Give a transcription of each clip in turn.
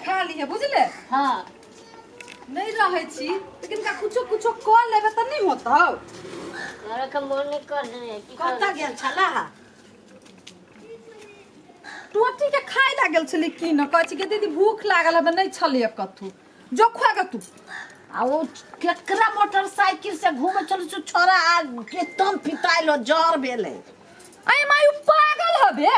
खा लिहे बुझले। हाँ। नहीं रहै छी लेकिन का कुछो कुछो कऽ लेबै तऽ नहीं होतौ। करे के मन नहीं कर दे की कतऽ कर गेल छला? टोटी के खाय लागल छलै की न कहै छी कि दीदी भूख लागल हबे नहीं छलै कथू जो खुआ के तू। आ ओ केकरा मोटरसाइकिल से घूमे चल छौ छोरा आ एकदम पिताइल हो जर भेलै। अरे माय उ पागल हबे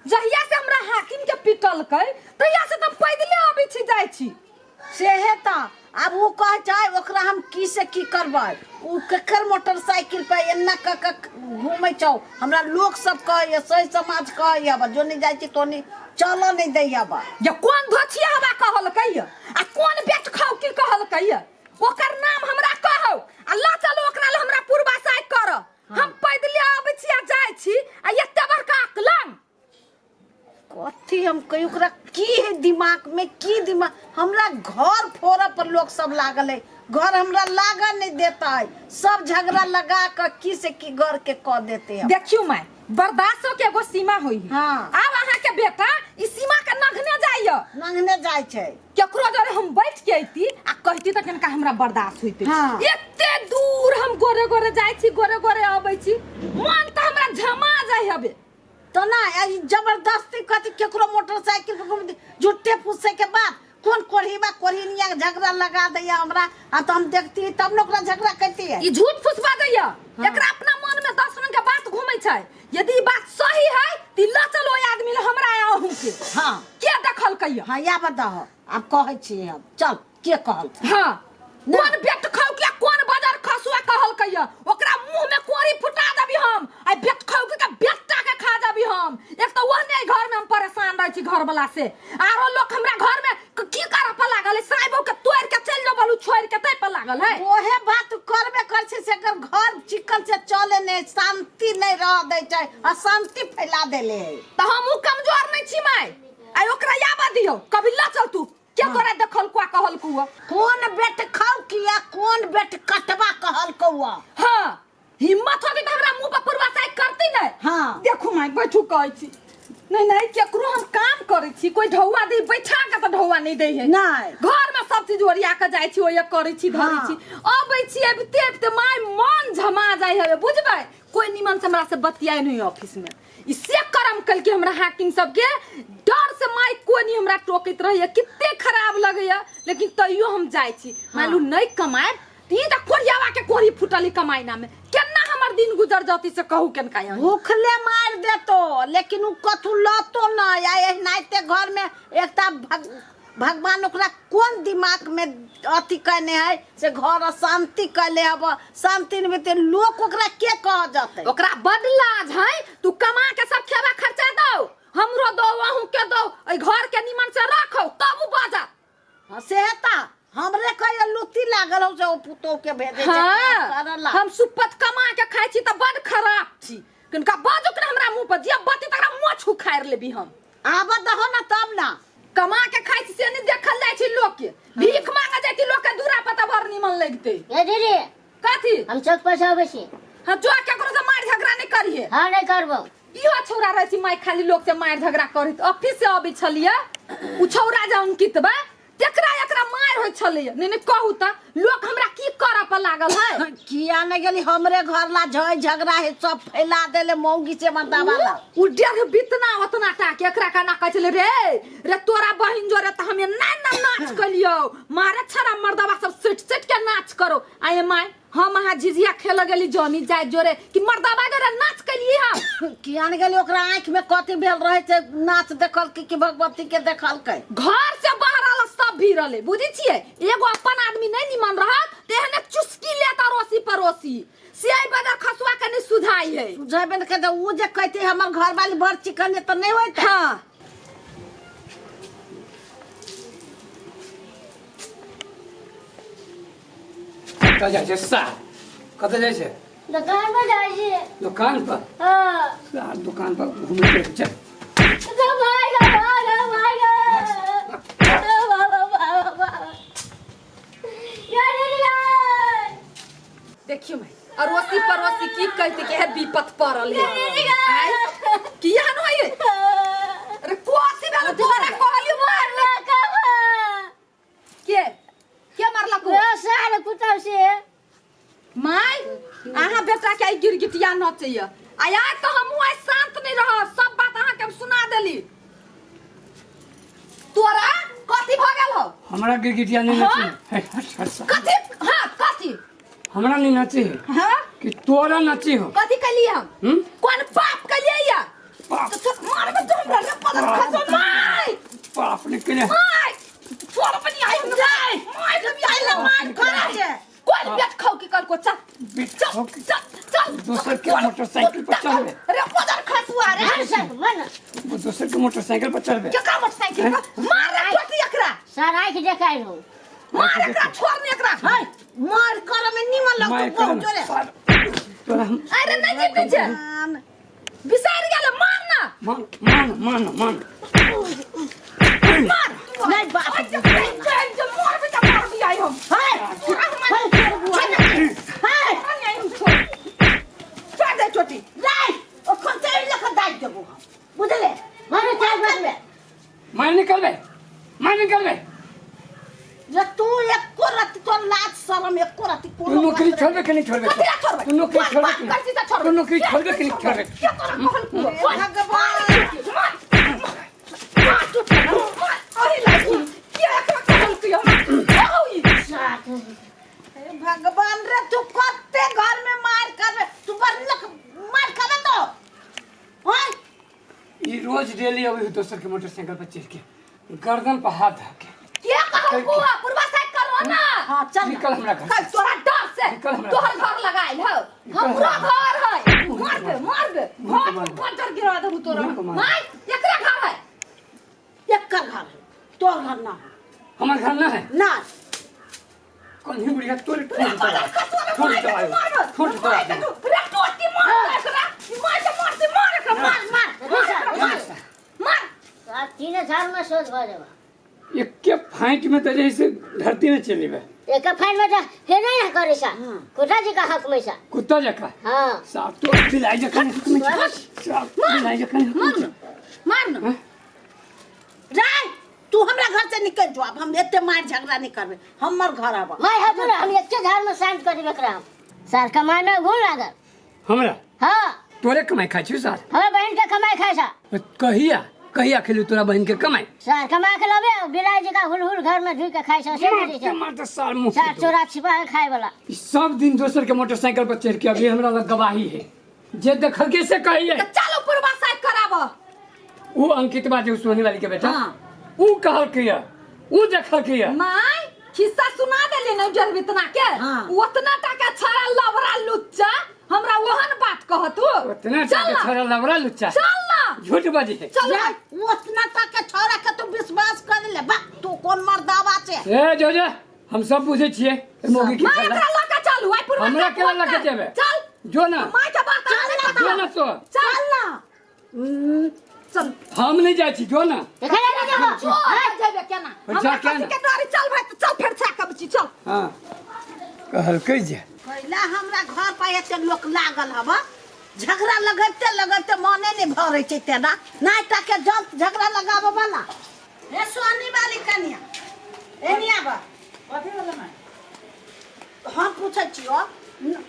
जहिया से हमरा हाकिम के पिटलकै तहिया से तऽ पैदले अबै छी जाइ छी। सेहे तऽ आब ओ कहै छै ओकरा हम की से की करबै, ओ केकर मोटरसाइकिल पर एना कऽ कऽ घूमै छौ, हमरा लोक सब कहैया सही समाज कहैया बा जो नहीं जाइ छी तो नहीं चलऽ नहीं दैया बा। जे कोन धोछिया हवा कहलकै आ कोन बेट खाउ की कहलकै ओकर नाम हमरा कहौ आ लऽ चलू ओकरा लए हमरा पूर्वा साइ कर। हम पैदले अबै छी आ जाइ छी आ एते बड़का अकलंग कथी हम कही ओकरा की है दिमाग में की दिमाग। हमरा घर फोड़ऽ पर लोग सब लागल है, घर हमरा लागऽ नहीं देता है, सब झगड़ा लगा कऽ की से की घर के कऽ देते हैं। देखियो माय बर्दाश्तो के एगो सीमा होई है। हाँ। आब अहाँ के बेटा ई सीमा के नंघने जाइया। नंघने जाइ छै। केकरो जरे हम बैठ के अइती आ कहती तऽ कनिका हमरा बर्दाश्त होइते। हाँ। एते दूर हम गोरे गोरे जाइ छी गोरे गोरे अबै छी मन तऽ हमरा झमा जाइ हबे। तो ना ई जबरदस्ती कथी केकरो मोटरसाइकिल पर घूम झूठे फूसे के बाद कोन कोढ़ीबा कोढ़िनिया के झगड़ा लगा दैया हमरा आ तो हम देखती तब न ओकरा झगड़ा करती है। ई झूठ फुसबा दैया। एकरा अपना मन में 10 रंग के बात घूमै छै, यदि ई बात सही है त ल चलो ओइ आदमी ल हमरा अहूँ के। हाँ। के देखलकै? हाँ या बताहो आब कहै छी हम चल के कहल? हाँ। कोन बेट खाउ के कोन बाजार खसुआ कहलकै ओकरा मुंह में कोरी फुटा देबी हम आ बेट खाउ के बेटा के खा जाबी हम। एक तो ओहने घर में हम परेशान रहै छी घर वाला से आरो लोग हमरा घर में की करऽ पर लागल है साइबो के तोड़ के चलि जो बोलू छोड़ के तै पर लागल है। ओहे बात करबे कर छै से एकर घर चिकन से चले नहीं शांति नहीं रह दै छै अशांति फैला देले है। तऽ हम उ कमजोर नहीं छी माय आ ओकरा याबा दियौ कभी ल चल तू के तोरा देखल कुआ कहल कुआ कोन बेट खाउ किया कोन बेट कटवा कहल कौआ। हाँ हिम्मत होती तऽ हमरा मुंह पर पुरवा साइ करती नहीं। हाँ। देखू माय बैठू कहै छी नहीं नहीं केकरो हम काम करै छी कोई ढौआ दे बैठा के तऽ ढौआ नहीं दै है। नहीं। घर में सब चीज ओरिया के जाइ छी ओया करै छी धरै हाँ। छी अबै छी अबिते अबिते my मन झमा जाइ है बुझबै कोई निमन से हमरा से बतियाइ नहीं ऑफिस में। ई से करम कल के हमरा हाकिम सबके डर से माय कोई नहीं हमरा टोकैत रहैया किते खराब लगैया लेकिन तैयो हम जाइ छी। मालूम नहीं कमाएब त ई त कोरियावा के कोरी फुटली कमाई ना में केना हमर दिन गुजर जती से कहू केनका यहाँ। भूखले मार देतो लेकिन उ कथू लतो न आ एहनाइते घर में एकटा भगवान ओकरा कोन दिमाग में अथी कयने है से घर अशांति कैले हब शांति नहीं हेतै लोक ओकरा के कह जतै। ओकरा बड लाज है तू कमा के सब खेबा खर्चा दौ हमरो दौ अहूँ के दौ एहि घर के निमन से राखौ तब उ बाजत। हाँ, से हेता हमरे कहियो लुत्ती लागल हौ से ओ पुतोह के भेजै छै हाँ, करला। हम सुपत कमा के खाइ छी तऽ बड खराब छी किनका बाजू के हमरा मुंह पर जे बती तकरा मोछ उखाड़ि लेबी हम। आबऽ दहो ना तब ना। कमा के खाइ छी से नहीं देखल जाइ छै लोक के भीख मांगे जाइ छी लोक के दूरा पर तऽ बड़ निमन लगतै। ए दीदी। कथी? हम चौक पर से अबै छी। हाँ, जो केकरो से मारि झगड़ा नहीं करिहे। हाँ, नहीं करबो। इहो छौड़ा रहै छै my खाली लोक से मारि झगड़ा करैत ऑफिस से अबै छलियै उ छौड़ा जे अंकित बा तेकरा एकरा मारि होइ छलैया। नहीं नहीं कहू तऽ लोक हमरा की करऽ पर लागल है। किया नहीं गेली हमरे घर ला झय झगड़ा है सब फैला देले मौगी से मर्दावा ला। उ डेढ़ बितना ओतना टा के एकरा केना कहै छलै रे रे तोरा बहिन जोरे तऽ हमे ना ना नाच कलियौ मारे छड़ा मर्दावा सब सिट सिट के नाच करो। आये my हम अहाँ झिझिया खेल गेली जनी जाय जोरे कि मर्दावा जोरे नाच कलियै हम। किया नहीं गेली ओकरा आँखि में कथी भेल रहै छै नाच देखल की भगवती के देखलकै। घर से बाहर आल सब भी रहलै बुझै छियै एगो अपन आदमी नहीं निमन रहत तेहने चुस्की लेत अड़ोसी पड़ोसी से एहि बदर खसुआ के नहीं सुझाई है। सुझाबे ने करतै उ जे कहतै हमर घरवाली बड़ चिकन है तऽ नहीं होइतै। हाँ। कतऽ जाइ छै सार? कतऽ जाइ छै? दुकान पर जाइ छी। दुकान पर? हाँ। सार दुकान पर घूमै के चल। देखियो मैं अड़ोसी पड़ोसी की कहते कि है विपत पड़ल है। आय, की एहन होय? अरे कोसी भेल तोरा कहलियो मार ले। गिरगिटिया नचैया आ आइ तऽ हमहूँ आइ शान्त नहि रहब। सब बात अहाँके हम सुना देली। तोरा कथी भऽ गेल हौ? हमरा गिरगिटिया नहीं हाँ? नची है। हट, हट, सार। कथी? हाँ कथी हमरा नहीं नची है हाँ कि तोरा नची हो। कथी कैलिए हम? हम्म? कोन पाप कैलिए या? पाप। तो मारबे तो हमरा रे पदर खसो माय पाप निकले माय छोड़ पनि आई हम जाय माय के भी आई मार करै छै। कोन बेट खाऊ की कर को चल बेट चल खाऊ की- चल चल दोसर के मोटरसाइकिल पर चढ़बे। रे पदर खसुआ रे मार सर मन वो दोसर के मोटरसाइकिल पर चढ़बे। केकरा मोटरसाइकिल पर मार रे टोटी एकरा सर आँखि देखाइ हो। मार एकरा छोड़ ने एकरा। है मार करे में निमन मार लगतो बहुत करना, जोरे। सार, तोरा हम अरे नहीं जीते छे मान। बिसार गेल मार ना मान मान मान मान मार नहीं बाप आज चल चल मार बेटा मार भी आई हम। है है नहीं आई हम छोड़ छोड़ दे चोटी लाइ ओ खंचे लख दाइ देबो हम बुझले। मारू चार मारबे मार निकलबे मार निकलबे। जे तू एको रति तोर लाज शरम एको रति तू कोनो नौकरी बात छोड़बे कि नहीं छोड़बे? कथी ला छोड़बे? तू नौकरी छोड़बे कि बात करছি त छोड़बे। तू नौकरी छोड़बे कि नहीं छोड़बे? के तोरा कहल कुओ? भगवान। मार मार टूट मार अरे लागी के एकरा कहल कुओ? कहू ई हे भगवान रे तू कते घर में मार करबे तू बड़ लख मार खाबे तो हाय। ई रोज डेली अबै दोसर के मोटरसाइकिल पर चढ़ के गर्दन पर हाथ धऽ के के कहल कुओ? पूर्वा साइड करो ना। हां चल निकल हमरा घर कल तोरा डर से निकल हमरा तोहर घर लगाइल हौ। निकल हमरो हमरा घर है। मुँह मार के दे मार दे मुँह के घर मार। पत्थर गिरा देबू तोरा। मुँह के मार। माय एकरा घर है। एकर घर है तोर घर ना है। हमर घर ना है ना कौन ही बुढ़िया तोरे रे ठोक पत्थर खसुआ ठोक रे दबायो मार ठोक दबायो। रे टोटी मार एकरा मार के मार दे मार एकरा मार मार मार मार मार। तो 3 हजार में सोच भऽ जेबा। एके फाइट में तो जैसे धरती में चली बे। एक फाइट में तो हे नहीं करे सा कुत्ता जी का हक में सा कुत्ता जका हां साफ तो बिलाई जका हक में साफ बिलाई जका हक में मार मार ना राय तू हमरा घर से निकल जो। अब हम एते मार झगड़ा नहीं करबे हमर घर आब। मैं हजूर हम एके झाड़ में शांत कर देबे एकरा हम। सर कमाई में गुण लागल हमरा। हां तोरे कमाई खाइ छी सर? हमरा बहन के कमाई खाइ सा। कहिया कहिया खेलू तोरा बहन के कमाई? सर कमा के लबे बिलाई जी का हुल हुल घर में ढुक के खाइ सा से बुझै छै। मार सार मुंह सर चोरा छिपा के खाए वाला। सब दिन दोसर के मोटरसाइकिल पर चढ़ के अभी हमरा लग गवाही है जे देखल के से कहिए। तो चलो पूर्वा साइड कराबो। वो अंकित बाजे सोनी वाली के बेटा हां ऊ कहल के ऊ देखल के my खिस्सा सुना देले न जर इतना के। हाँ। उतना टाका छड़ा लबरा लुच्चा हमरा ओहन बात कहतू। उतना टाका छड़ा लबरा लुच्चा चल ना झूठ बाजी है। चल उतना टाका छड़ा के तू विश्वास कर ले बा तू कोन मर्दावा छे? ए जो जो हम सब बुझे छिए मोगी के my एकरा लके चलू आई पूर्वा हमरा के लके जेबे चल जो ना my के बात जो ना तो चल ना चल हम नहीं जाइ छी जो ना देखा जा जो जेबे केना हमरा कथी के डरी? चल भाई चल फेर छा के बची चल। हां कहलकै जे पहिला हमरा घर पर एते लोक लागल हब झगड़ा लगैते लगैते मने नहीं भरै छै तेना नाइ टाके जल्द झगड़ा लगाबऽ वाला। ए सोनी वाली कनिया एनी आब। कथी भेलै माय? हम पूछै छियौ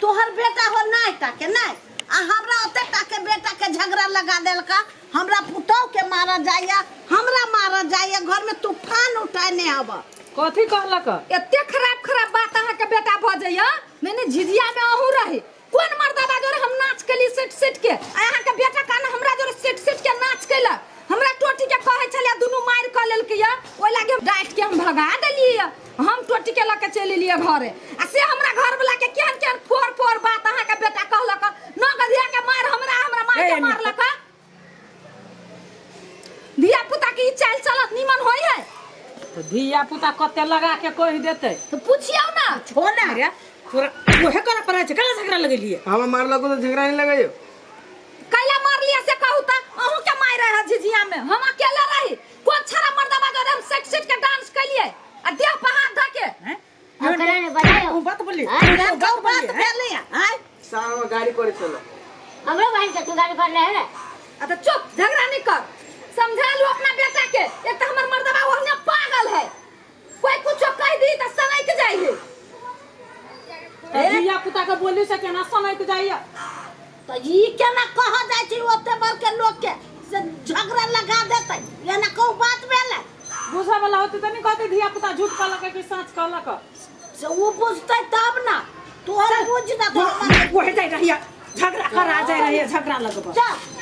तोहर बेटा हो नाइ टाके नाइ आ हमरा ओते टाके बेटा के झगड़ा लगा देलका। हमरा पुतहु के मारऽ जाइया हमरा मारऽ जाइया घर में तूफान उठाने हब। कथी कहलक? एते खराब खराब बात अहाँ के बेटा भऽ जाइया। मैंने झिझिया में अहूँ रही कोन मर्दाबा जोरे हम नाच केली सेट सेट के आ अहाँ के बेटा कान हमरा जोरे सेट सेट के नाच केलक। हमरा टोटी के कहै छलै दुनू मारि कऽ लेलकै या ओहि लागे हम डाँटि के हम भगा देलियै। हम टोटी के लऽ के चलि एलियै घरे आ से हमरा घर वाला के केहन केहन फोर फोर बात अहाँ के बेटा कहलक। न गधिया के मार हमरा हमरा मार के मारलक। धिया पुता के ई चालि चलत निमन होइ है तो धिया पुता कते लगा के कहि देतै तो पूछियौ ना। छो ना रे तोरा ओहे करे पड़ै छै केना झगड़ा लगेलियै? हम मारलको तो झगड़ा नहीं लगाइयो। कैला मारलियै से कहू त अहूँ के मारि रहे झिझिया में हम अकेले रही। कोन छड़ा मर्दाबा जोरे हम सेट सेट के डांस केलियै आ देह पर हाथ धऽ के हैं? ओकरा ने बजायो। बात बोलली बात बात भेलै आय सार हम गाड़ी करे छलो हमरो बहन के तू गाड़ी पर ले है ना। आ तो चुप झगड़ा नहीं कर समझा लू अपना बेटा के। एक तो हमर मर्दबा ओहने पागल है कोई कुछो कह दी त सनक जाइ है। धिया पुता के बोली से केना सनक जाइया? तऽ ई केना कहऽ जाइ छै ओते बड़के लोकके से झगड़ा लगा देतै? एना कहू बात भेलै? बुझऽ वाला होतै तऽ नहि कहतै धिया पुता झूठ कहलक कि सच कहलक। से ओ बुझतै तब ना, तोहर बुझ देतै। वही जाइ रहिए झगड़ा करा जाइ रहिए झगड़ा लगबऽ। चल।